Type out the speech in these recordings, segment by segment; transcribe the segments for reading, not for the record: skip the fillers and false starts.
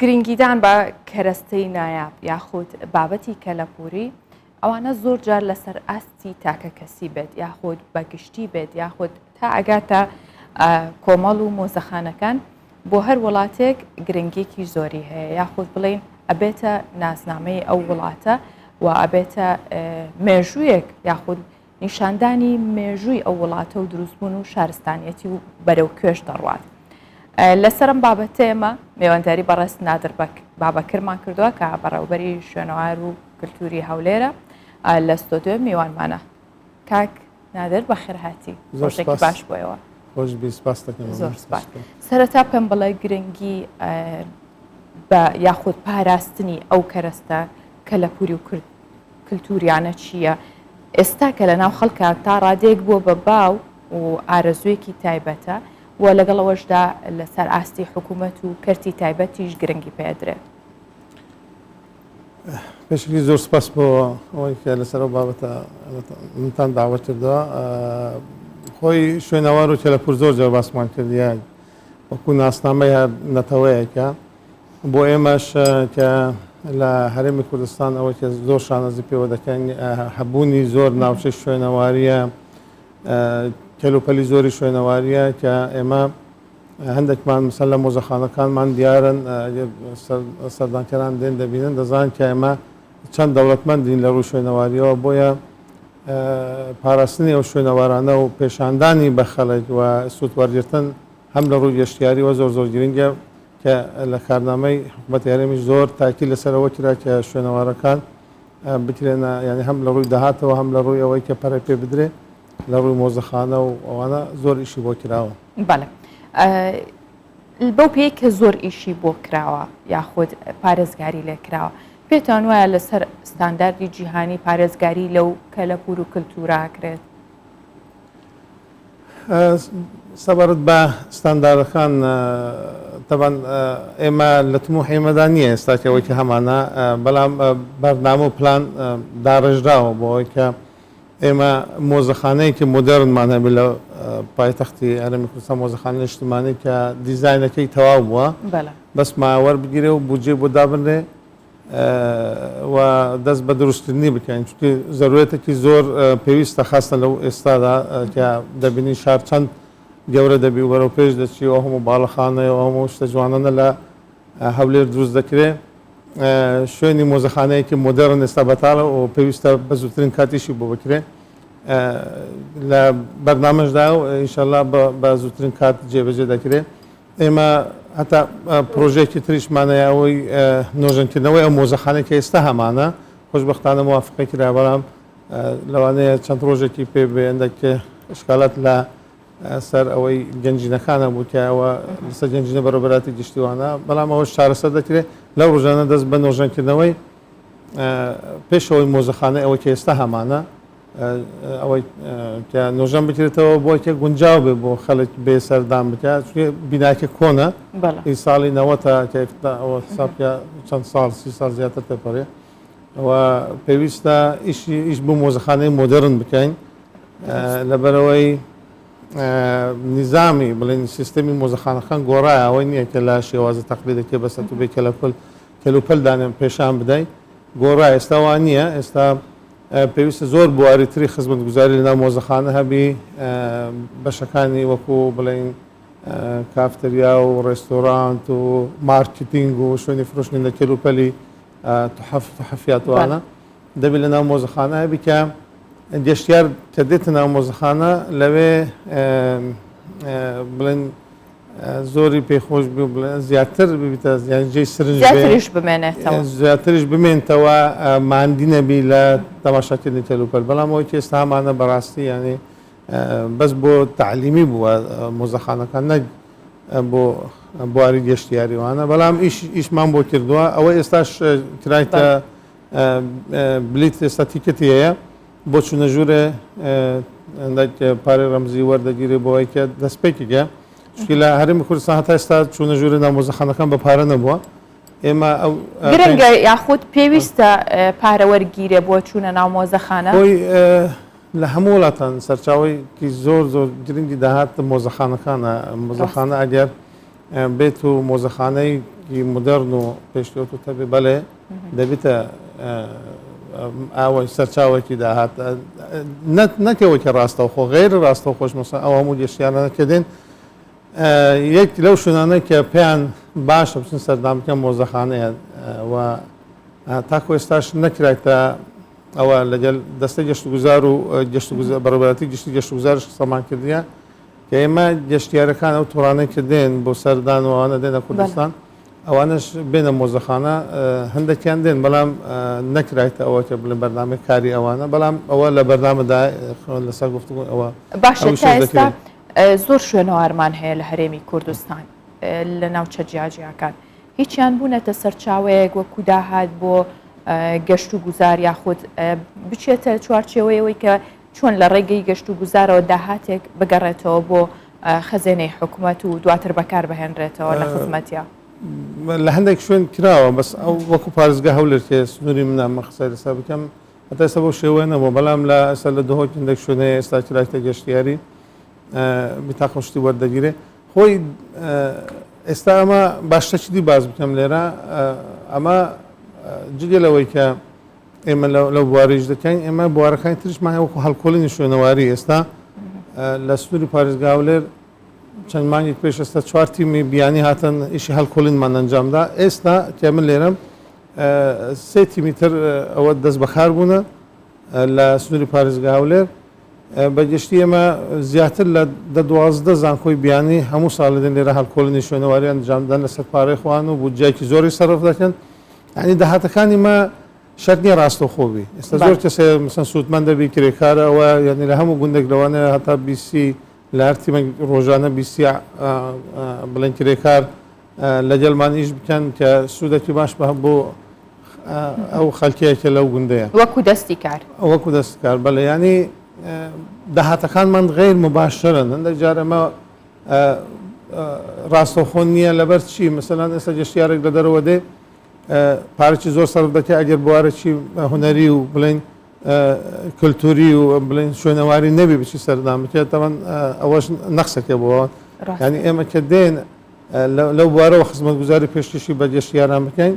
گرنگیدان بە کەرەستەی نایاب یاخود بابەتی کەلەپووری، ئەوانە زۆر جار لەسەر ئاستی تاکەکەسی بێت یاخود بە گشتی بێت یاخود تا ئەگاتە کۆمەڵ و مۆزەخانەکان بۆ هەر وڵاتێک گرنگیەکی زۆری هەیە یاخود بڵین ئەبێتە ناسنامەی ئەو وڵاتە و ئەبێتە مێژوویەک یاخود نیشاندانی مێژووی ئەو وڵاتە و دروستبوون و شارستانیەتی و بەرەو کوێش دەڕوات. لەسەر ئەم بابەتە ئێمە مێوانداری بەڕێز نادر بابەکرمان کردووە کە بەڕێوبەری شوێنەوار و کللتوری هەولێرە لە ستۆدیۆ میوانمانە. کاک نادر بەخێرهاتی، ڕۆژێکی باش بۆیەوە. زۆر سپاس. سەرەتا پێم بڵێ گرنگی بە یاخود پاراستنی ئەو کەرەستە کەلەپوری و کرد کلتوریانە چییە؟ ئێستا کە لەناو خەڵکا تا ڕادەیەک بووە بە باو و ئارەزوویەکی تایبەتە و لەگەڵ ئەوەشدا لەسەر ئاستی حکوومەت و کەرتی تایبەتیش گرنگی پێ ئەدرێت. پێشەکی زۆر سپاس بۆ ئەوەی کە لەسەر ئەو بابەتە منتان داوەت کردووە. خۆی شوێنەوار و کەلەپوور زۆر جار باسمان کردیە وەکو ناسنامەی هەر نەتەوەیەکە. بۆ ئێمەش کە لە هەرێمی کوردستان ئەوەی کە زۆر شانازی پێوە دەکەین هەبوونی زۆر ناوچەی شوێنەواریە کەلوپەلی زۆری شوێنەواریە کە ئێمە هەندێکمان مثلا لە مۆزەخانەکانمان دیارن سەردانکەران دێن دەبینن دەزان کە ئێمە چەند دەوڵەتمەندین لە ڕووی شوێنەواریەوە بۆیە پاراستنی ئەو شوێنەوارانە و پێشاندانی بە خەڵک و سوود وەرگرتن هەم لە ڕووی گەشتیاریەوە زۆر زۆر گرنگە کە لە کارنامەی حکوومەتی هەرێمیش زۆر تاکید لەسەر ئەوە کرا کە شوێنەوارەکان بکرێنە یعنی هەم لە ڕووی داهاتەوە هەم لە ڕووی ئەوەی کە پەرە پێ بدرێ لە ڕووی مۆزەخانە و ئەوانە زۆر ئیشی بۆ کراوە. بەڵێ بەو پێی کە زۆر ئیشی بۆ کراوە یاخود پارێزگاری لێ کراوە پێتان وایە لەسەر ستانداردی جیهانی پارێزگاری لەو کەلەپوور و کللتورا کرێت؟ سەبارەت بە ستانداردەکان تەبان ئێمە لە تموحی ئێمەدا نییە ئێستا کە ئەوەی کە هەمانە بەڵام بەرنامە و پلان داڕێژراوە بۆ ئەوەی کە ئێمە مۆزەخانەیەکی مۆدێرنمان هەبێت لە پایتەختی هەرێمی کوردستان مۆزەخانە نیشتمانی کە دیزاینەکەی تەواو بووە بەس مایە وەربگیرێ و بودجەی بۆ دابنرێ و دەست بە دروستکردنی بکەین چونکی زەرورەتێکی زۆر پێویستە خاستە لەو ئێستادا کە دەبینین شار چەند گەورە دەبی و بەرەو پێش دەچی و هەموو باڵەخانەیە و هەموو شتە جوانانە لە هەولێر دروست دەکرێ شوێنی مۆزەخانەیەکی مۆدێرن ئێستا بەتاڵە و پێویستە بە زووترین کاتیشی بۆ بکرێ لە بەرنامەشدا و ئینشەڵا بە زووترین کات جێبەجێ دەکرێت ئێمە هەتا پرۆژەیەکی تریشمان هەیە ئەوەی نۆژەنکردنەوەی ئەو مۆزەخانەی کە ئێستا هەمانە خۆشبەختانە موافقەی کرا بەڵام لەوانەیە چەند ڕۆژێکی پێ بێ هەندێک ئشکالات لە سەر ئەوەی گەنجینەکانە بوو کە ئەوە لەسەر گەنجینە بەڕێوەبەراتی گشتیوانە بەڵام ئەوەش چارەسەر دەکرێت لەو ڕۆژانە دەست بە نۆژەنکردنەوەی پێشەوەی مۆزەخانەی ئەوەی کە ئێستا هەمانە ئەوەی کە نۆژەن بکرێتەوە بۆی کە گونجاو بێ بۆ خەڵک بێ سەردان بکات چونکە بیناکە کۆنە ئی ساڵی نەوەتە کە ئەوە حساب کە چەند ساڵ 30 ساڵ زیاتر تێپەڕێ ئەوە پێویستە ئیشی ئیش بۆ مۆزەخانەی مۆدێرن بکەین لەبەرەوەی نیزامی بڵێن سیستەمی مۆزەخانەکان گۆڕایە ئەوەی نییە کە لە شێوازە تەقلیدەکەی بەسەر تو بێ کەلەپەل کەلوپەل دانێن پێشان بدەین گۆڕا ئێستا وا نییە ئێستا پێویستە زۆر بواری تری خزمەتگوزاری لەناو مۆزەخانە هەبی، بەشەکانی وەکو بڵێین کافتریا و ڕێستۆرانت و مارکتینگ و شوێنی فرۆشتنی لە کەلوپەلی تحف تحفیات وانە دەبی لەناو مۆزەخانە هەبی کە گەشتیار کە دێتە ناو مۆزەخانە لەوێ بڵێن زۆری پێ خۆش بوو بڵێ زیاتر ببیتە یان جێی سرنج بێ زیاتریش بمێنێتەوە زیاتریش بمێنتەوە ماندی نەبی لە تەماشاکردنی کەلوپەل بەڵام ئەوەی کە ئێستا هەمانە بەڕاستی یانی بەس بۆ تەعلیمی بووە مۆزەخانەکان نەک بۆ بواری گەشتیاری وانە بەڵام ئیش ئیشمان بۆ کردووە ئەوە ئێستاش کرایتە بلیت ئێستا تیکەتی هەیە بۆ چوونە ژوورێ هەندێک پارەی ڕەمزی وەردەگیرێ بۆ ئەوەی کە دەستپێکێکە چونکی لە هەرێمی کوردستان هەتا ئێستا چوونە ژوورێ ناو مۆزەخانەکان بە پارە نەبووە ئێمە ئەو گرنگە یاخود پێویستە پارە وەرگیرێ بۆ چوونە ناو مۆزەخانە؟ خۆی لە هەموو وڵاتان سەرچاوەیەکی زۆر زۆر گرنگی داهات مۆزەخانەکانە مۆزەخانە ئەگەر بێت و مۆزەخانەی مودێڕن و پێشکەوتوو تەبێ بەڵێ دەبێتە ئاوای سەرچاوێکی داهات نەکەوەکی ڕاستەوخۆ غیر ڕاستەوخۆش مەسەن ئەو هەموو گەشتیارانە کە دێن یەک لەو شوێنانە کە پێیان باشە بچن سەردان بکەن مۆزەخانەیە و تاکو ئێستاش نەکرایتە ئەوە لەگەل دەستەی گەشتوگوزار و گەشتوگوزار بەڕێوەبەرایەتی گشتی گەشتوگوزارش قسەمان کردیە کە ئێمە گەشتیارەکان ئەو تۆڕانەی کە دێن بۆ سەردان و ئەوانە دێنە کوردستان ئەوانەش بێنە مۆزەخانە هەندێکیان دێن بەڵام نەکرایتە ئەوە کە بڵێن بەرنامەی کاری ئەوانە بەڵام ئەوە لە بەرنامەدا لەسەر گفتوگۆ ئەوە باشە تا ئێستا زۆر شوێنەوارمان هەیە لە هەرێمی کوردستان لە ناوچە جیاجیاکان هیچیان بوونەتە سەرچاوەیەک وەکو داهات بۆ گەشت و گوزار یاخود بچێتە چوارچێوەیەوەی کە چۆن لە ڕێگەی گەشت و گوزارەوە داهاتێک بگەڕێتەوە بۆ خەزێنەی حکومەت و دواتر بەکار بهێنرێتەوە لە خزمەتیا؟ لە هەندێک شوێن کراوە بەس ئەو وەکو پارێزگا هەولێر کە سنووری منە من قسەی لەسەر بکەم هەتا ئێستا بەو شێوەیە نەبووە بەڵام لە ئێستا لە دهۆک هەندێک شوێن هەیە ئێستا کرایتە گەشتیاری بیتاقە شتی وەردەگیرێ خۆی ئێستا ئەمە باشتەکی دی باس بکەم لێرە ئەمە جگە لەوەی کە ئێمە لەو بوارەیش دەکەین ئێمە بوارەکانی تریشمان هەیە وەکو هەڵکۆڵینی شوێنەواری ئێستا لە سنووری پارێزگا هەولێر چەند مانگێک پێش ئێستا چوار تیمی بیانی هاتن ئیشی هەڵکۆڵینمان ئەنجامدا ئێستا کە من لێرەم سێ تیمی تر ئەوە دەست بەکار بوونە لە سنووری پارێزگا هەولێر بە گشتی ئێمە زیاتر لە دە 12 زانکۆی بیانی هەموو ساڵ دێن لێرە هەڵکۆڵینی شوێنەواری ئەنجامدان لەسەر پارەی خۆیان و بودجەیەکی زۆری سەرف دەکەن یانی داهاتەکانی مە شەرت نییە ڕاستەوخۆ بی ئێستا زۆر کەس هەیە مەسەن سوودمەند دەبی کرێکارە ئەوە یانی لە هەموو گوندێک لەوانەیە هەتا بیسی لە هەر تیمێک ڕۆژانە بیسی بڵێن کرێکار لەگەڵمان ئیش بکەن کە سوودێکی باش بە بۆ ئەو خەلکەیە کە لەو گوندەیە وەکو دەستی کار وەکو دەستی کار بەڵێ ینی داهاتەکانمان غیر مباشرن هەندێک جار ئەمە ڕاستەوخۆ نییە لەبەر چی مەسەلەن ئێستا گەشتیارێک لە دەرەوە دێ پارەی زۆر سەرف دەکات ئەگەر بوارێکی هونەری و بڵێن کللتوری و بڵێن شوێنەواری نەبی بچی سەردان بکێت تەوان ئەوەش نەخسەکە بۆ ینی ئێمە کە دێن لەو بوارەوە خزمەتگوزاری پێشکەشی بە گەشتیاران بکەین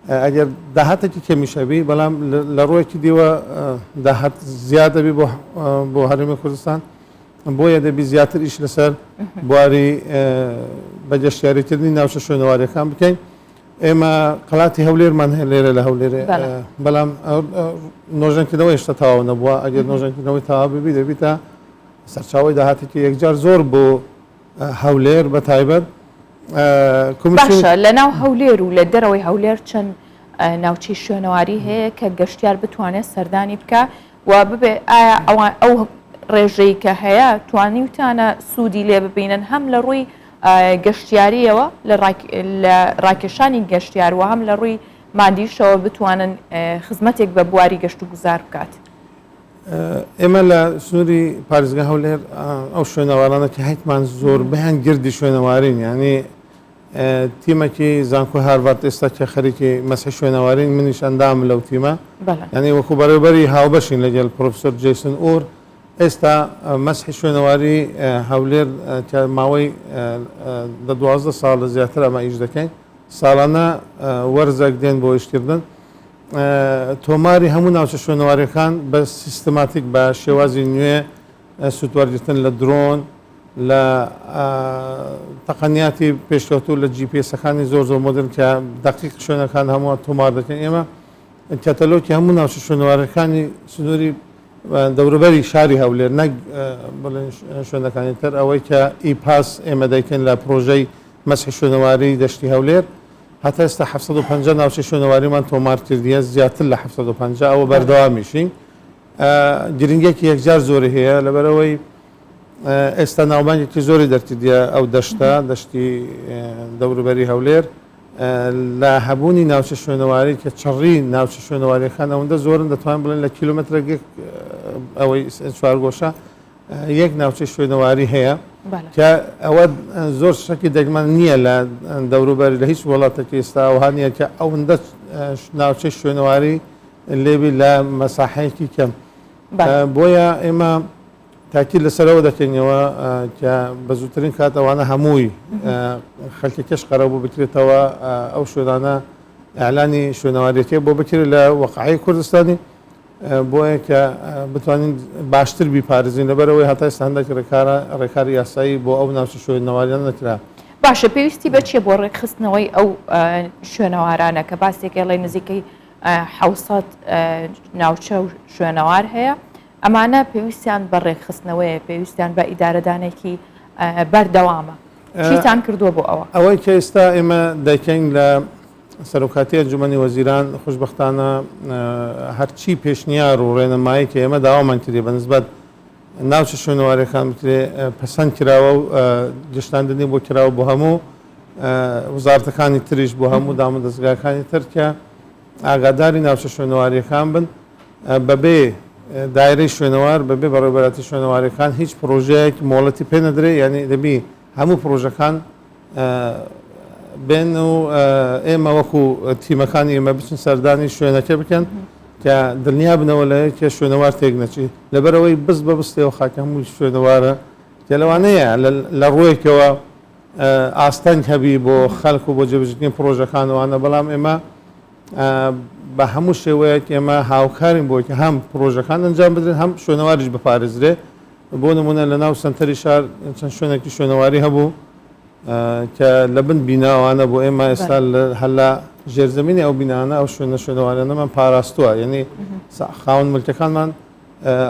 ئەگەر داهاتێکی کەمیش هەبی بەڵام لە ڕوویەکی دیوە داهات زیاد دەبی بۆ هەرێمی کوردستان بۆیە دەبی زیاتر ئیش لەسەر بواری بە گەشتیاریکردنی ناوچە شوێنەواریەکان بکەین ئێمە قەلاتی هەولێرمان هەیە لێرە لە هەولێر بەڵام نۆژەنکردنەوە هێشتا تەواو نەبووە ئەگەر نۆژەنکردنەوەی تەواو ببی دەبیتە سەرچاوەی داهاتێکی یەکجار زۆر بۆ هەولێر بە تایبەت باشە لە ناو هەولێر و لە دەرەوەی هەولێر چەند ناوچەی شوێنەواری هەیە کە گەشتیار بتوانێت سەردانی بکە و ببێ ئایا ئەوان ئەو ڕێژەی کە هەیە توانیوتانە سوودی لێ ببینن هەم لە ڕووی گەشتیاریەوە لە ڕاکێشانی گەشتیار و هەم لە ڕووی مادیشەوە بتوانن خزمەتێک بە بواری گەشت و گوزار بکات. ئێمە لە سنووری پارێزگا هەولێر ئەو شوێنەوارانە کە هەیتمان زۆربەیان گردی شوێنەوارین یعنی تیمەکی زانکۆی هارڤارد ئێستا کە خەریکی مەسحی شوێنەوارین منیش ئەندامم لەو تیمە یعنی وەکو بەڕێوبەری هاوبەشین لەگەڵ پرۆفسۆر جەیسن ئور ئێستا مەسحی شوێنەواری هەولێر کە ماوەی دە 12 ساڵ زیاتر ئەمە ئیش دەکەین ساڵانە وەرزێک دێن بۆ ئیشکردن تۆماری هەموو ناوچە شوێنەواریەکان بە سیستماتیک بە شێوازی نوێ سوودوەرگرتن لە درۆن لە تەقەنیاتی پێشکەوتوو لە جی پی ئێسەکانی زۆر زۆر مۆدرن کە دەقیق شوێنەکان هەموو تۆمار دەکەین ئێمە کەتەلۆکی هەموو ناوچە شوێنەوارەکانی سنووری دەوروبەری شاری هەولێر نەک بڵێن شوێنەکانی تر ئەوەی کە ئیپاس ئێمە دەیکەین لە پرۆژەی مەسحی شوێنەواری دەشتی هەولێر هەتا ئێستا 750 ناوچەی شوێنەواریمان تۆمار کردیە زیاتر لە 750 ئەوە بەردەوامیشین گرنگێکی یەکجار زۆری هەیە لەبەرئەوەی ئێستا ناوبانگێکی زۆری دەرکردیە ئەو دەشتە دەشتی دەوروبەری هەولێر لە هەبوونی ناوچە شوێنەواری کە چڕی ناوچە شوێنەواریەکان ئەوەندە زۆرن دەتوان بڵێن لە کیلومترێک ئەوەی چوارگۆشە یەک ناوچەی شوێنەواری هەیە کە ئەوە زۆر شتێکی دەگمەن نییە لە دەوروبەر لە هیچ وڵاتێکی ئێستا ئەوها نییە کە ئەوەندە ناوچەی شوێنەواری لێبی لە مەساحەیەکی کەم بۆیە ئێمە. تاکید لەسەرەوە دەکەینەوە کە بە زووترین کات ئەوانە هەمووی خەلکەکەش قەرەبوو بکرێتەوە ئەو شوێنانە ئیعلانی شوێنەواریەکەی بۆ بکرێت لە وەقعی کوردستانی بۆیە کە بتوانین باشتر بیپارێزین لەبەرئەوەی هەتا ئێستا هەندێک ڕێکارە ڕێکاری یاسایی بۆ ئەو ناوچە شوێنەواریانە نەکرا. باشە پێویستی بە چیە بۆ ڕێکخستنەوەی ئەو شوێنەوارانە کە باسێک ئێڵێ نزیکەی 600 ناوچە و شوێنەوار هەیە ئەمانە پێویستیان بە ڕێکخستنەوەیە پێویستیان بە ئیدارەدانێکی بەردەوامە چیتان کردووە بۆ ئەوە؟ ئەوەی کە ئێستا ئێمە دەکەین لە سەرۆکاتی ئەنجومەنی وەزیران خوشبەختانە هەرچی پێشنیار و ڕێنمایی کە ئێمە داوامان کردی بە نسبەت ناوچە شوێنەوارەکان بکرێ پەسەند کراوە و گشتاندنی بۆ کراوە بۆ هەموو وزارەتەکانی تریش بۆ هەموو دامودەزگاکانی تر کە ئاگاداری ناوچە شوێنەواریەکان بن بەبێ دایرەی شوێنەوار بەبێ بەڕێوەبەرایەتی شوێنەواریەکان هیچ پرۆژەیەک مۆڵەتی پێ نەدرێ یعنی دەبی هەموو پرۆژەکان بێن و ئێمە وەکو تیمەکانی ئێمە بچن سەردانی شوێنەکە بکەن کە دڵنیا بنەوە لە کە شوێنەوار تێک نەچی لەبەرەوەی بز بە بستەوە خاکە هەموو شوێنەوارە کە لەوانەیە لە ڕوویەکەوە ئاستەنگ هەبی بۆ خەڵک و بۆ جێبەجێکردنی پڕۆژەکان وانە بەڵام ئێمە بە هەموو شێوەیەک ئێمە هاوکارین بۆی کە هەم پڕۆژەکان ئەنجام بدرێن هەم شوێنەواریش بپارێزرێ بۆ نمونە لە ناو سنتەری شار چەند شوێنێکی شوێنەواری هەبوو کە لە بن بیناوانە بۆ ئێمە ئێستا هەر لە ژێرزەمینی ئەو بینانە ئەو شوێنە شوێنەوارانەمان پاراستووە یعنی خاوەن ملکەکانمان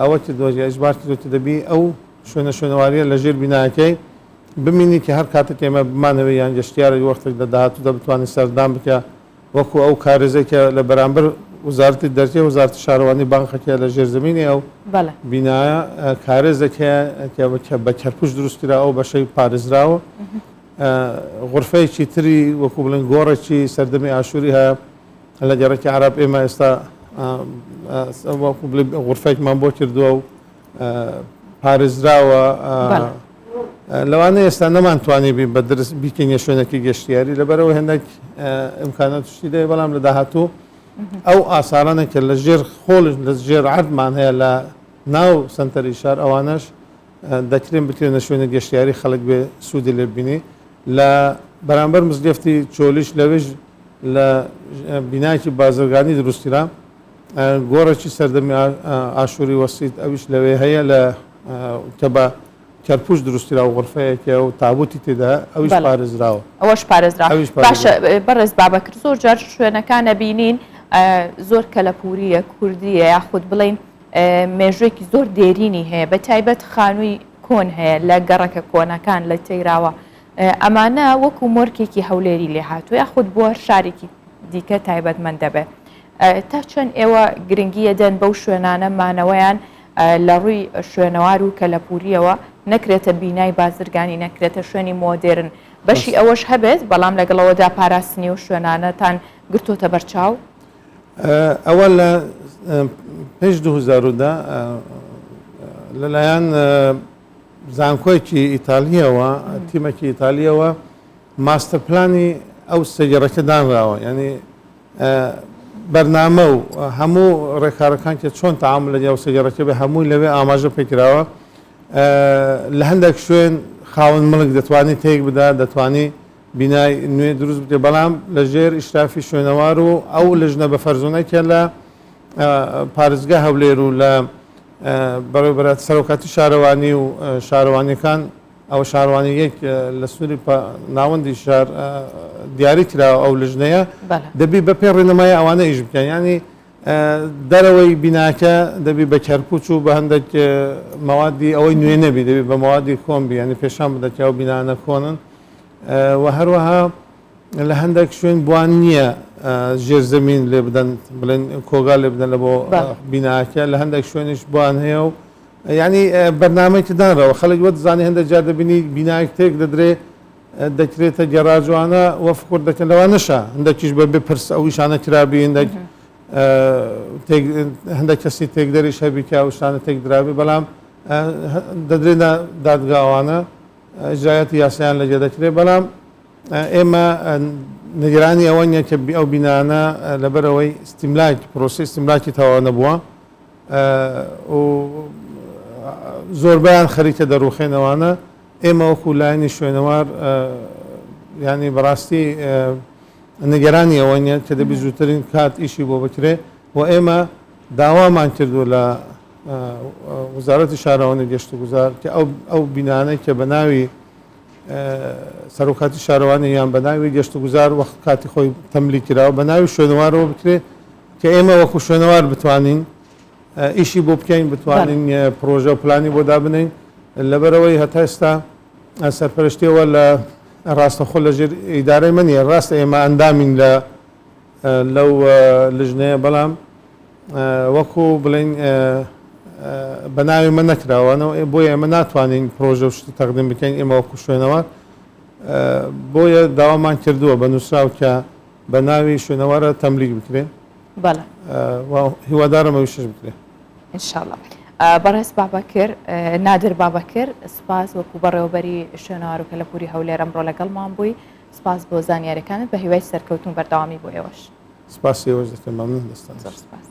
ئەوە کردووە ئیجبار کردووە کە دەبی ئەو شوێنە شوێنەواریە لە ژێر بیناکەی بمینی کە هەر کاتێک ئێمە بمانەوێ یان گەشتیارێک وەختێک لە داهاتوودا بتوانێت سەردان بکا وەکو ئەو کارێزەی کە لە بەرامبەر وەزارەتی دەرکێ وەزارەتی شارەوانی بانقەکەیە لە ژێرزەمینی ئەو بینایە کارێزێک هەیە کە بە کەرپوش دروست کرا ئەو بەشەی پارێزراوە غرفەیەکی تری وەکو بڵێن گۆڕێکی سەردەمی ئاشووری هەیە لە گەڕەکی عەرەب ئێمە ئێستا وەکو بڵێن غرفەیەکمان بۆ کردووە و پارێزراوە لەوانەیە ئێستا نەمانتوانی بین بە درست بیکەینە شوێنێکی گەشتیاری لەبەرەوە هێندێک ئیمکانات شتی دەیە بەڵام لە داهاتوو ئەو ئاسارانە کە لە ژێر خۆڵ لە ژێر عەردمان هەیە لە ناو سنتەری شار ئەوانەش دەکرێن بکرێنە شوێنە گەشتیاری خەڵک بێ سوودی لێ ببینی لە بەرامبەر مزگەفتی چۆلیش لەوێش لە بینایەکی بازرگانی دروستکرا گۆڕێکی سەردەمی ئاشووری وەسیت ئەویش لەوێ هەیە لە کە بە کەرپوش دروستکرا و غرفەیەکە و تابوتی تێدا ئەویش پارێزراوە. ئەوەش پارێزرا باشە بەڕێز بابەکر زۆر جار شوێنەکان ئەبینین زۆر کەلەپوریە کوردیە یاخود بڵین مێژوێکی زۆر دێرینی هەیە بە تایبەت خانووی کۆن هەیە لە گەڕەکە کۆنەکان لە تەیراوە ئەمانە وەکو مۆرکێکی هەولێری لێ هاتووە یاخود بۆ شارێکی دیکە تایبەتمەند دەبێت تا چەند ئێوە گرنگی ئەدەن بەو شوێنانە مانەوەیان لە ڕووی شوێنەوار و کەلەپوورییەوە نەکرێتە بینای بازرگانی نەکرێتە شوێنی مۆدێرن بەشی ئەوەش هەبێت بەڵام لەگەڵ ئەوەدا پاراستنی و شوێنانەتان گرتۆتە بەرچاو؟ ئەوە لە پێش 2010 لەلایەن زانکۆیەکی ئیتالیەوە تیمەکی ئیتالیەوە ماستەر پلانی ئەو سەیرەکە دانراوە یعنی بەرنامە و هەموو ڕێکارەکان کە چۆن تەعامول لەگەڵ سەگەڕەکە بێ هەمووی لەوێ ئاماژە پێکراوە لە هەندێک شوێن خاوەن مڵک دەتوانێت تێک بدا دەتوانێت بینای نوێ دروست بکرێت بەڵام لە ژێر ئیشرافی شوێنەوار و ئەو لژنە بە فەرزۆنەکە لە پارێزگا هەولێر و لە بەڕێوەبەرات سەرۆکاتی شارەوانی و شارەوانیەکان ئەوە شارەوانی یەک لە سنووری ناوەندی شار دیاری کراوە ئەو لژنەیە دەبی بە پێ ڕێنمایی ئەوانە ئیش بکەن ینی دەرەوەی بیناکە دەبی بە کەرپوچ و بە هەندێک مەوادی ئەوەی نوێ نەبی دەبی بە مەوادی کۆن بی ینی پێشان بدە کە ئەو بینانە کۆنن و هەروەها لە هەندێک شوێن بوان نییە ژێر زەمین لێ بدەن بڵێن کۆگا لێ بدەن لە بۆ بیناکە لە هەندێک شوێنیش بوان هەیە و یانی بەرنامەیەکی دانراوە خەڵک وە دەزانێ هەندێک جار دەبینی بینایەک تێک دەدرێ دەکرێتە گەراجوانە وە فکر دەکەن لەوانەشە هەندێکیش بە بێ پرس ئەو ئیشانە کرابی هەندێک هەندێک کەسی تێکدەریش هەبی کە ئەو شتانە تێک درابی بەڵام دەدرێنە دادگاوانە ئیجرایەتی یاسایان لەگە دەکرێت بەڵام ئێمە نیگەرانی ئەوە نیە کە ئەو بینانە لەبەرەوەی ئیستیملاک پرۆسەی ئیستیملاکی تەواو نەبووە و زۆربیان خەریکە دەڕوخێنەوانە ئێمە وەکو لایەنی شوێنەوار ینی بەڕاستی نیگەرانی ئەوە نیە کە دەبی زووترین کات ئیشی بۆ بکرێ و ئێمە داوامان کردو لە وزارەتی شارەوانی گەشت و گوزار کە ئەو ئەو بینانەی کە بە ناوی سەرۆکاتی شارەوانی یان بە ناوی گەشت و گوزار وەخت کاتی خۆی تەملی کراوە بە ناوی شوێنەوارەوە بکرێ کە ئێمە وەکو شوێنەوار بتوانین ئیشی بۆ بکەین بتوانین پرۆژە و پلانی بۆ دابنین لەبەرەوەی هەتا ئێستا سەرپەرشتیەوە لە ڕاستەخۆ لەژێر ئیدارەی من نیە ڕاستە ئێمە ئەندامین لە لەو لژنەیە بەڵام وەکو بڵین بە ناوی مە نەکراوانەوە بۆیە ئێمە ناتوانین پرۆژە و شتی تەقدیم بکەین ئێمە وەکو شوێنەوار بۆیە داوامان کردووە بە نووسراو کە بە ناوی شوێنەوارە تەملیک بکرێ بەڵێ هیوادارم ئەویشش بکرێ. ان شاء اللە. بەڕێز بابەکر نادر بابەکر سوپاس وەکو بەڕێوەبەری شوێنەوار و کەلەپوری هەولێر ئەمڕۆ لەگەڵمان بووی سوپاس بۆ زانیاریەکانت بە هیوای سەرکەوتن و بەردەوامی بۆ ئێوەش. سپاسی ئێوەش دەکەم مەمنون دەستان. زۆر سپاس.